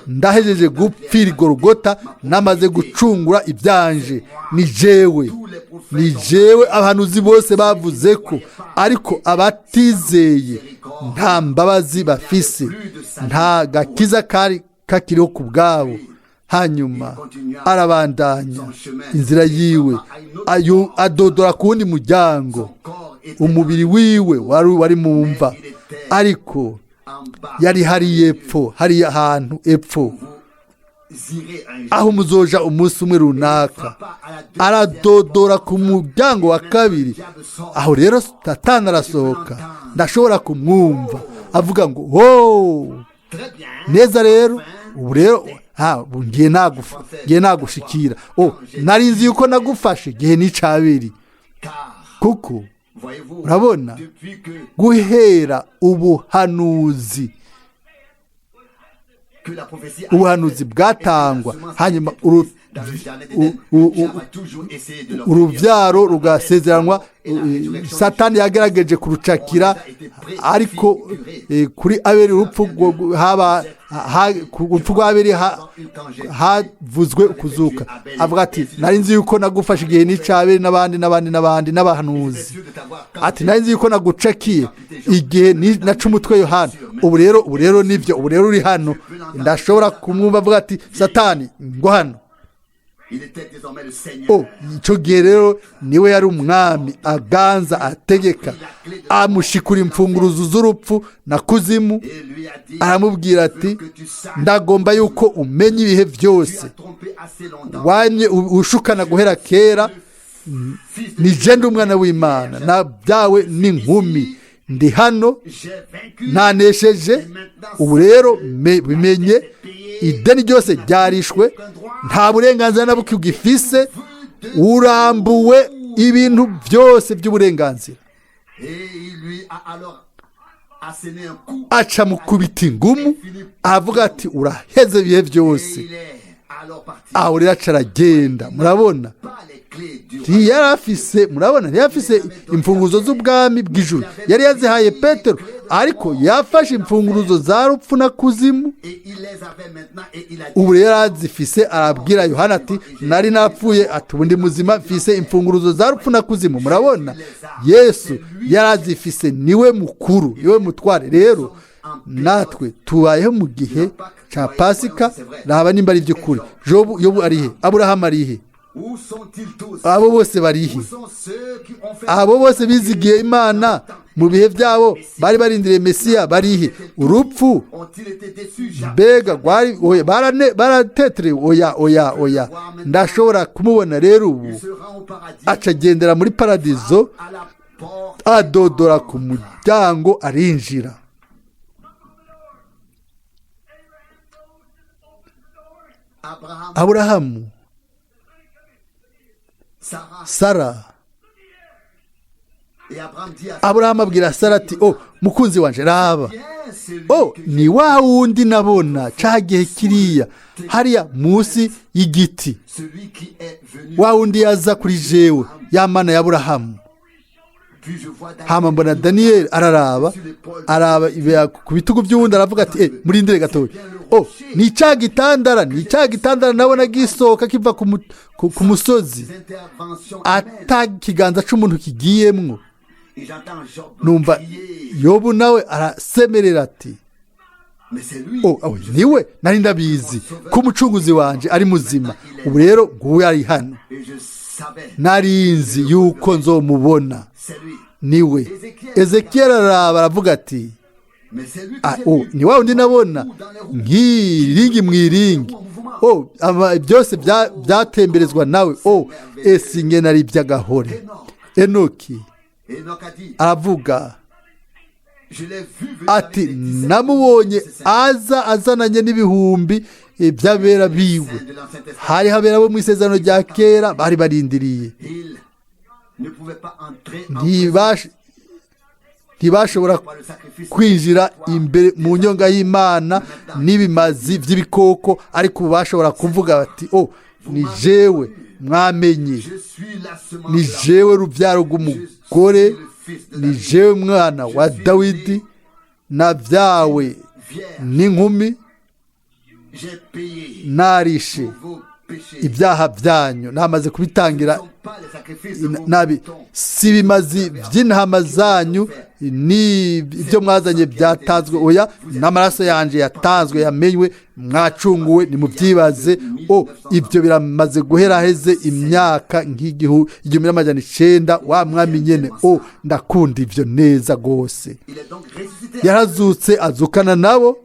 Ndahejeje gupfira igorogota, namaze gucungura ibyanje. Ni jewe, ni jewe abahanuzi bose bavuze ko, ariko abatizeye nta mbabazi bafise, nta gakiza kari kakiriho ku bwabo. Hanyuma arabandanya inzira yiwe, adodora ku wundi muryango. Umubiri wiwe wari mu mva, ariko yari hari epfo, hari ahantu epfo aho muzoja umunsi umwe runaka. Aradodora ku muryango wa kabiri, aho rero Satani arasohoka. Ndashobora kumwumva avuga ngo: "Ho, neza rero, ubu rero ngiye nagushikira. O, nari nzi yuko nagufashe igihe n'icabiri." Kuko urabona, guhera ubuhanuzi bwatangwa, hanyuma urubyaro rugasezeranwa, Satani yagerageje kurucakira. Ariko kuri Abeli, urupfu haba urupfu rwa Abeli, havuzwe kuzuka. Avuga ati: "Nari nzi yuko nagufashe igihe n'icaberi," n'abandi n'abandi n'abandi n'abahanuzi. Ati: "Nari nzi yuko nagucakiye igihe naca umutwe Yohana. Ubu rero nibyo, ubu rero uri hano." Ndashobora kumwumva avuga ati: "Satani, ngo hano." O, icyo gihe rero niwe yari umwami aganza, ategeka. Amushikura imfunguruzo z'urupfu na kuzimu, aramubwira ati: "Ndagomba yuko umenya ibihe byose wanye ushukana guhera kera. Ni jenda umwana w'Imana na byawe n'inkumi, ndi hano, nanesheje. Ubu rero bimenye, ideni ryose ryarishwe, nta burenganzira na buke ugifise, urambuwe ibintu byose by'uburenganzira." Aca mukubita ingumu, avuga ati: "Uraheze ibihe byose." Aho rero aca aragenda. Murabona, ntiyari afise, murabona, ntiyari afise imfunguzo z'ubwami bw'ijuru, yari yazihaye Petero, ariko yafashe imfunguruzo za rupfu na kuzimu. Ubu rero azifise. Arabwira Yohana ati: "Nari napfuye," ati: "ubu ndi muzima, mfise imfunguruzo za rupfu na kuzimu." Murabona, Yesu yari azifise, niwe mukuru, niwe mutware. Rero natwe tubayeho mu gihe cya Pasika. Raba nimba ari iby'ukuri. Yobu arihe? Aburahamu arihe? Abo bose barihe? Abo bose bizigiye Imana mu bihe byabo, bari barindiriye Mesiya, barihe? Urupfu mbega rwari barateterewe? Oya, oya, oya. Ndashobora kumubona rero ubu acagendera muri paradizo, adodora ku muryango, arinjira. Aburahamu, Sara. Aburahamu abwira Sara ati: "O mukunzi wanje, raba, o, ni wa wundi nabona ca gihe kiriya hariya munsi y'igiti, wa wundi yaza kuri jewe, ya Mana ya Aburahamu." Hama mbona Daniyeli araraba, araba ku bitugu by'uwundi, aravuga ati: "Eh, murindire gatoya. O, ni cya gitandara, ni cya gitandara nabona gisohoka kiva ku musozi, ata kiganza cy'umuntu kigiyemwo." Numva Yobu nawe arasemerera ati: "O, niwe nari ndabizi ko umucunguzi wanjye ari muzima. Ubu rero nguwe ari hano, narinzi yuko nzomubona, niwe." Ezekiyeli araraba, aravuga ati: "Ni wa wundi nabona nk'iringi mu iringi. Byose byatemberezwa nawe. O, ese nge nari iby'agahore." Enoki aravuga ati: "Namubonye aza azananye n'ibihumbi by'abera biwe." Hari habera bo mu isezerano rya kera bari barindiriye, ntibashobora kwinjira imbere mu nyonga y'Imana n'ibimazi by'ibikoko, ariko ubu bashobora kuvuga bati: "O, ni jewe mwamenye, ni jewe rubyaro rw'umugore, ni jewe mwana wa Dawidi, nabyawe n'inkumi, narishe ibyaha byanyu, namaze kubitangira." Nabi si ibimazi by'intama zanyu ni ibyo mwazanye byatanzwe, oya, n'amaraso yanjye yatanzwe yamenywe, mwacunguwe, nimubyibaze. O, ibyo biramaze guhera heze imyaka 1900, wa mwami nyene. O, ndakunda ibyo neza rwose. Yarazutse azukana nabo.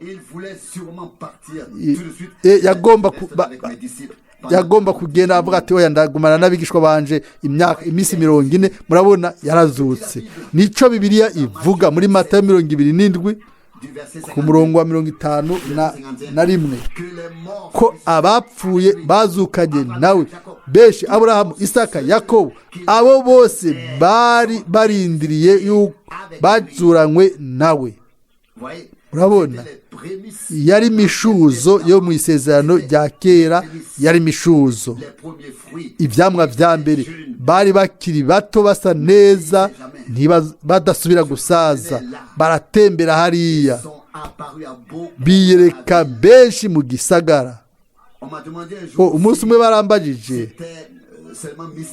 Yagomba kugenda avuga ati oya, ndagumana n'abigishwa banje imyaka iminsi 40. Murabona yarazutse. Nico Bibiliya ivuga muri Matayo 27 ku murongo wa 51, ko abapfuye bazukanye nawe benshi, Aburahamu, Isaka, Yakobo, abo bose bari barindiriye yuko bazuranywe nawe. Urabona, yari imishuzo yo mu isezerano rya kera, yari imishuzo, ibyamwa bya mbere. Bari bakiri bato, basa neza, badasubira gusaza, baratembera hariya, biyereka benshi mu gisagara. Umunsi umwe barambajije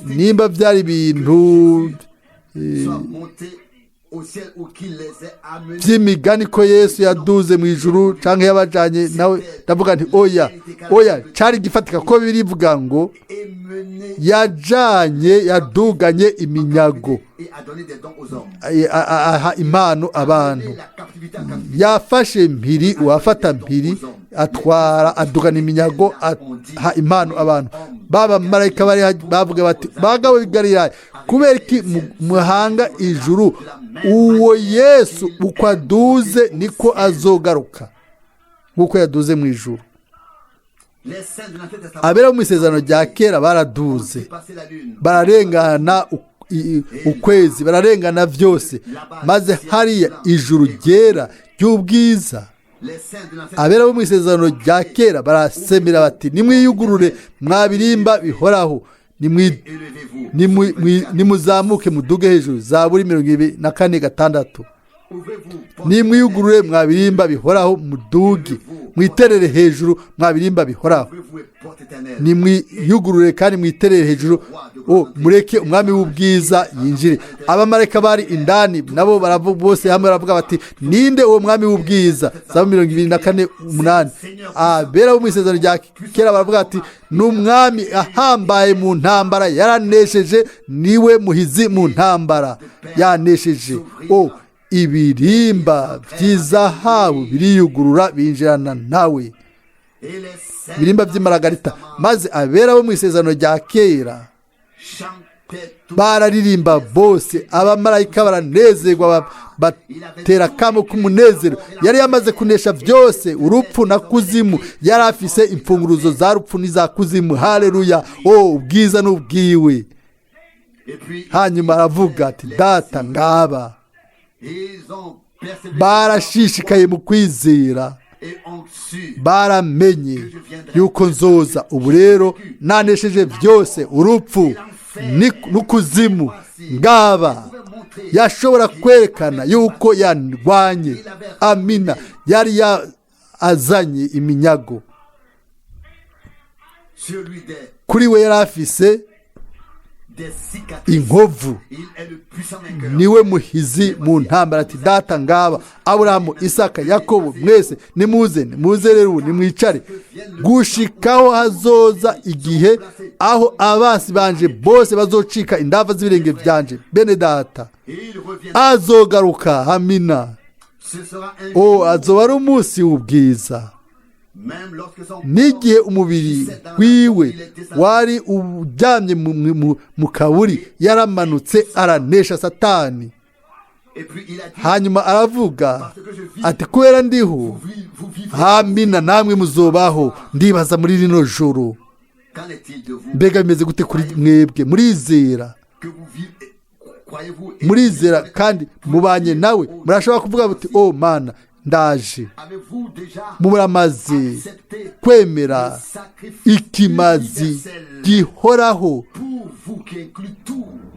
nimba byari ibintu by'imigani ko Yesu yaduze mu ijuru cyangwa yabajyanye nawe. Ndavuga nti oya, oya, cyari gifatika ko birivuga ngo yajyanye, yaduganye iminyago, aha impano abantu, yafashe mpiri, uwafata mpiri atwara, adugana iminyago, aha impano abantu. Baba marayika bari bavuga bati bagabo b'i Galilaya, kubera iki muhanga ijuru? Uwo Yesu uko aduze niko azogaruka, nk'uko yaduze mu ijuru. Abera mu isezerano rya kera baraduze, bararengana ukwezi, bararengana byose, maze hariya ijuru ryera ry'ubwiza. Abera bo mu isezerano rya kera barasemera bati nimwiyugurure mwabirimba bihoraho, nimuzamuke muduge hejuru. Zaburi 24:6. Nimwiyugurure mwabirimba bihoraho, muduge, mwiterere hejuru mwabirimba bihoraho. Nimwiyugurure kandi mwiterere hejuru, o mureke umwami w'ubwiza yinjire. Abamarayika bari indani nabo baravuga bose hamwe, baravuga bati ninde uwo mwami w'ubwiza? Zaburi 24:8. Abera bo mu isezerano rya kera baravuga ati ni umwami ahambaye mu ntambara, yaranesheje, niwe muhizi mu ntambara, yanesheje. O, ibirimba by'izahabu biriyugurura binjirana nawe, ibirimba by'imaragarita. Maze abera bo mu isezerano rya kera bararirimba bose, abamarayika baranezerwa, batera akamo k'umunezero. Yari yamaze kunesha byose, urupfu na kuzimu, yari afise imfunguruzo za rupfu n'iza kuzimu. Haleluya! O, ubwiza n'ubwiwe. Hanyuma aravuga ati data, ngaba barashishikaye mu kwizera, baramenye yuko nzoza. Ubu rero nanesheje byose, urupfu n'ukuzimu, ngaba. Yashobora kwerekana yuko yarwanye. Amina. Yari azanye iminyago. Kuri we yari afise inkovu, niwe muhizi mu ntambara. Ati data, ngaba Aburahamu, Isaka, Yakobo, mwese nimuze, nimuze rero nimwicare gushikaho hazoza igihe aho abansi banje bose bazocika indava z'ibirenge byanje. Bene data, azogaruka. Amina. O, azoba ari umunsi w'ubwiza. N'igihe umubiri wiwe wari uryamye mu kaburi, yaramanutse aranesha Satani. Hanyuma aravuga ati kubera ndiho, hamina, namwe muzobaho. Ndibaza muri rino joro, mbega bimeze gute kuri mwebwe? Murizera, murizera kandi mubanye nawe. Murashobora kuvuga buti o Mana, ndaje. Muramaze kwemera ikimazi gihoraho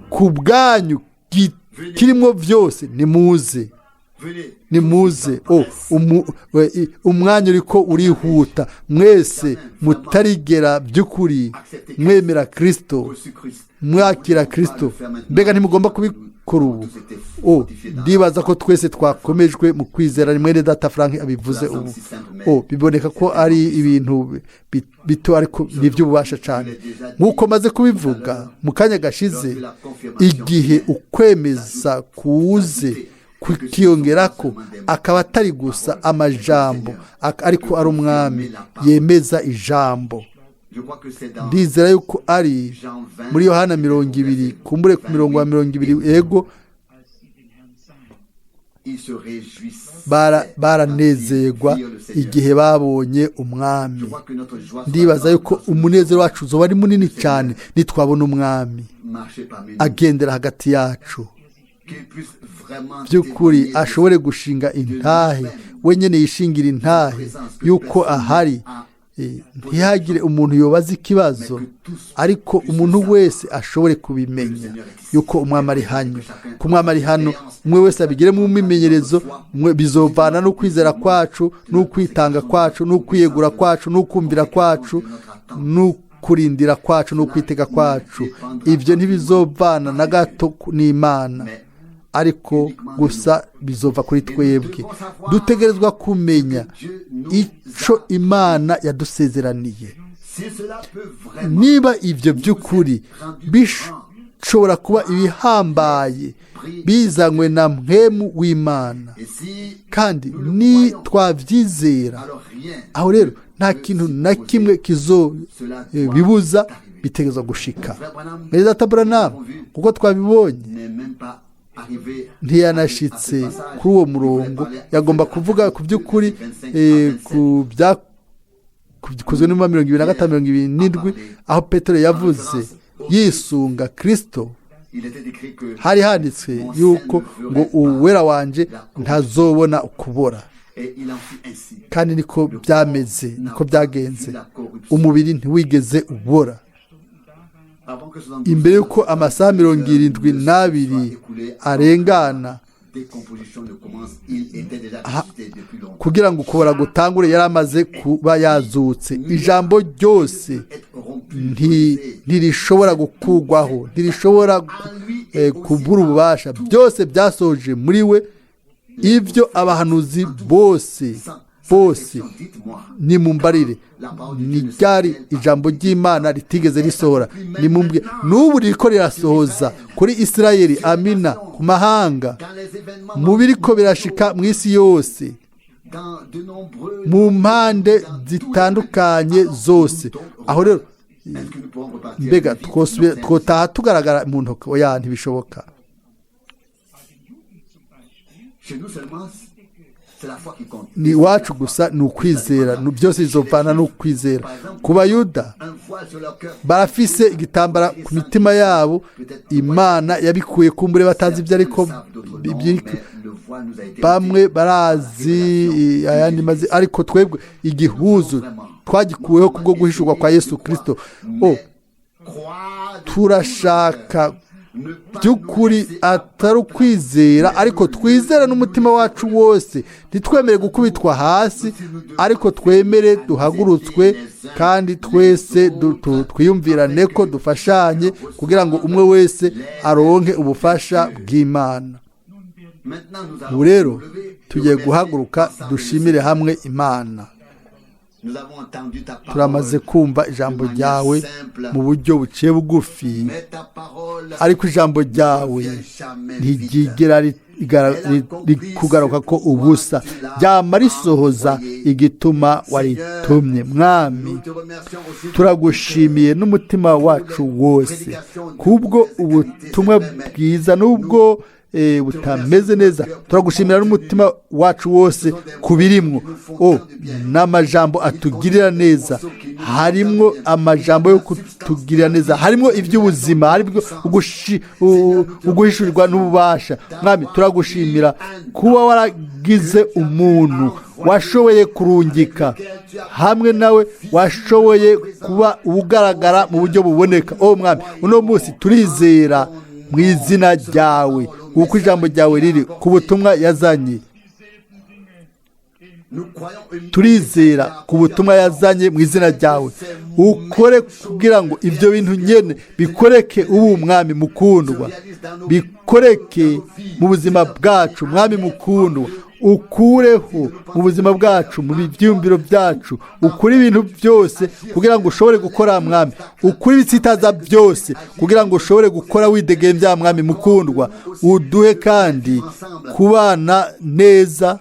ku bwanyu kirimo byose? Nimuze. Nimuze, umwanya uriko urihuta. Mwese mutarigera by'ukuri mwemera Kirisito, mwakira Kirisito, mbega ntimugomba kubikora ubu? Ndibaza ko twese twakomejwe mu kwizera. Ni mwene data Frank abivuze ubu. Biboneka ko ari ibintu bito, ariko ni iby'ububasha cyane. Nk'uko maze kubivuga mu kanya gashize, igihe ukwemeza kuze kukiyongera ko akaba atari gusa amajambo, ariko ari Umwami yemeza ijambo. Ndizera yuko ari muri Yohana 20, kumbure ku mirongo wa 20, ego. Baranezerwa igihe babonye Umwami. Ndibaza yuko umunezero wacu uzoba ari munini cyane nitwabona Umwami agendera hagati yacu, by'ukuri ashobore gushinga intahe wenyine, yishingira intahe yuko ahari. Ntihagire umuntu yobaza ikibazo, ariko umuntu wese ashobore kubimenya yuko Umwami ari hano, ko Umwami ari hano. Umwe wese abigiremo umwimenyerezo. Bizovana no kwizera kwacu, n'ukwitanga kwacu, n'ukwiyegura kwacu, n'ukumvira kwacu, n'ukurindira kwacu, n'ukwitega kwacu. Ibyo ntibizovana na gato n'Imana, ariko gusa bizova kuri twebwe. Dutegerezwa kumenya icyo Imana yadusezeraniye. Niba ibyo by'ukuri bishobora kuba ibihambaye bizanywe na mpwemu w'Imana, kandi ni twabyizera, aho rero nta kintu na kimwe kizobibuza, bitegerezwa gushika. Mwene Branham, kuko twabibonye, ntiyanashitse kuri uwo murongo yagomba kuvuga ku by'ukuri, ku byakozwe n'inuma 25, 27, aho Petero yavuze yisunga Kirisito. Hari handitswe yuko ngo "Uwera wanje ntazobona ukubora", kandi niko byameze, niko byagenze. Umubiri ntiwigeze ubora. Imbere y'uko amasaha 72 arengana kugira ngo ukubora gutangure, yari amaze kuba yazutse. Ijambo ryose ntirishobora gukugwaho, ntirishobora kubura ububasha. Byose byasoje muri we ibyo abahanuzi bose bose. Nimumbarire, ni ryari ijambo ry'Imana ritigeze risohora? Nimumbwe n'ubu ririko rirasohoza kuri Isirayeli, amina, ku mahanga, mu biriko birashika mu isi yose, mu mpande zitandukanye zose. Aho rero mbega twotaha tugaragara mu ntoki? Oya, ntibishoboka. Ni iwacu gusa ni ukwizera, byose bizovana n'ukwizera. Ku Bayuda, barafise igitambara ku mitima yabo. Imana yabikuye kumbure batazi ibyo, ariko bamwe barazi ayandi mazi, ariko twebwe igihuzu twagikuweho kubwo guhishurwa kwa Yesu Kirisito. Turashaka by'ukuri atari ukwizera, ariko twizera n'umutima wacu wose. Ntitwemere gukubitwa hasi, ariko twemere duhagurutswe, kandi twese twiyumvirane ko dufashanye kugira ngo umwe wese aronke ubufasha bw'Imana. Ubu rero tugiye guhaguruka dushimire hamwe Imana. Turamaze kumva ijambo ryawe mu buryo buciye bugufi, ariko ijambo ryawe ntiryigera rikugaruka ko ubusa, ryama risohoza igituma waritumye. Mwami, turagushimiye n'umutima wacu wose kubwo ubutumwa bwiza, n'ubwo butameze neza. Turagushimira n'umutima wacu wose ku birimwo n'amajambo atugirira neza. Harimwo amajambo yo kutugirira neza, harimwo iby'ubuzima, harimo uguhishurirwa n'ububasha. Mwami, turagushimira kuba waragize umuntu washoboye kurungika hamwe nawe, washoboye kuba ugaragara mu buryo buboneka. O Mwami, uno munsi turizera mu izina ryawe. uko ijambo ryawe riri ku butumwa yazanye. Turizera ku butumwa yazanye mu izina ryawe. Ukore kugira ngo ibyo bintu nyine bikoreke ubu, Mwami mukundwa, bikoreke mu buzima bwacu, Mwami mukundwa. Ukureho mu buzima bwacu, mu byiyumviro byacu, ukure ibintu byose kugira ngo ushobore gukora, Mwami. Ukure ibitsitaza byose kugira ngo ushobore gukora widegembya, Mwami mukundwa. Uduhe kandi kubana neza,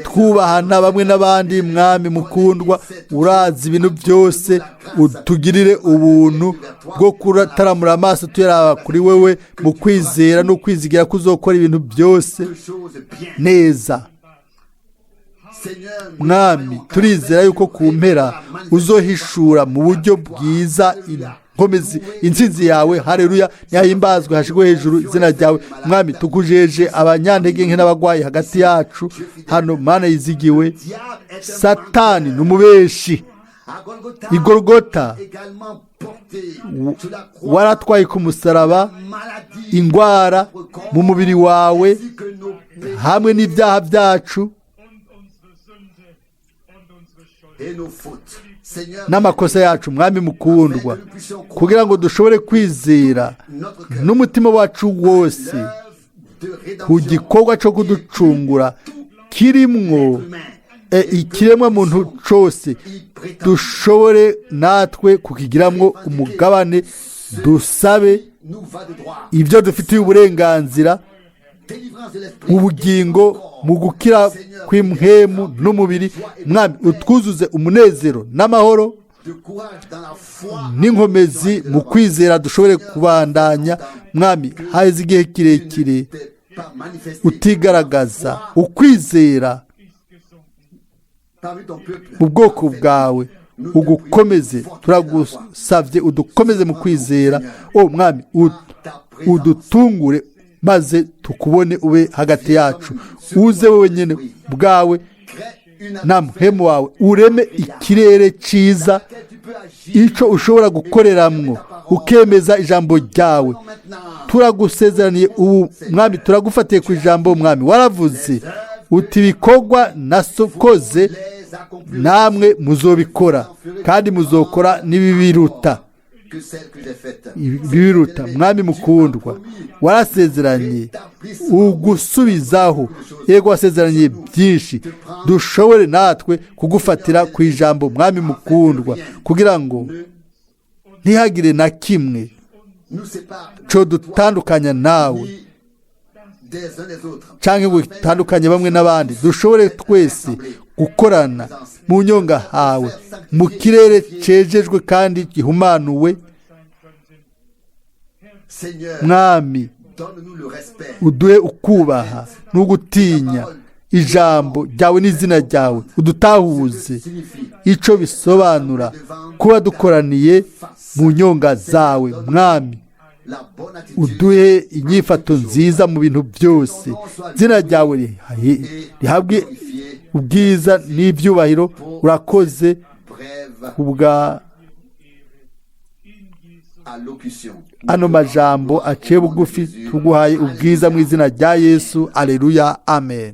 twubahana bamwe n'abandi, Mwami mukundwa. Urazi ibintu byose, utugirire ubuntu bwo kutaramura amaso tuyaraba kuri wewe mu kwizera no kwizigira ko uzokora ibintu byose neza. Mwami, turizera yuko ku mpera uzohishura mu buryo bwiza inkomezi intsinzi yawe. Hareruya, ntihahimbazwe, hashigwe hejuru izina ryawe. Mwami, tukujeje abanyantege nke n'abagwayi hagati yacu hano. Mana yizigiwe, Satani ni umubeshi. Igorogota waratwaye ku musaraba ingwara mu mubiri wawe hamwe n'ibyaha byacu n'amakosa yacu, Mwami mukundwa, kugira ngo dushobore kwizera n'umutima wacu wose ku gikorwa cyo kuducungura kirimwo ikiremwa muntu cyose, dushobore natwe kukigiramwo umugabane. Dusabe ibyo dufitiye uburenganzira mu bugingo, mu gukira kw'impwemu n'umubiri. Mwami, utwuzuze umunezero n'amahoro n'inkomezi mu kwizera, dushobore kubandanya. Mwami, haheze igihe kirekire utigaragaza ukwizera mu bwoko bwawe, ugukomeze. Turagusabye udukomeze mu kwizera. O Mwami, udutungure maze tukubone ube hagati yacu. Uze wowe nyine bwawe na muhemu wawe, ureme ikirere cyiza icyo ushobora gukoreramwo, ukemeza ijambo ryawe. Turagusezeraniye ubu, Mwami, turagufatiye ku ijambo. Mwami, waravuze uti ibikorwa nasokoze namwe muzobikora, kandi muzokora n'ibibiruta biruta. Mwami mukundwa, warasezeranye ugusubizaho. Yego, wasezeranye byinshi, dushobore natwe kugufatira ku ijambo, Mwami mukundwa, kugira ngo ntihagire na kimwe cyo dutandukanya nawe cyangwa ngo dutandukanye bamwe n'abandi. Dushobore twese gukorana mu nyonga hawe, mu kirere cejejwe kandi gihumanuwe. Mwami, uduhe ukubaha n'ugutinya ijambo ryawe n'izina ryawe. Udutahuze icyo bisobanura kuba dukoraniye mu nyonga zawe. Mwami, uduhe inyifato nziza mu bintu byose. Izina ryawe rihabwe ubwiza n'ibyubahiro. Urakoze kubwa ano majambo aciye bugufi. Tuguhaye ubwiza mu izina rya Yesu. Aleluya, amen.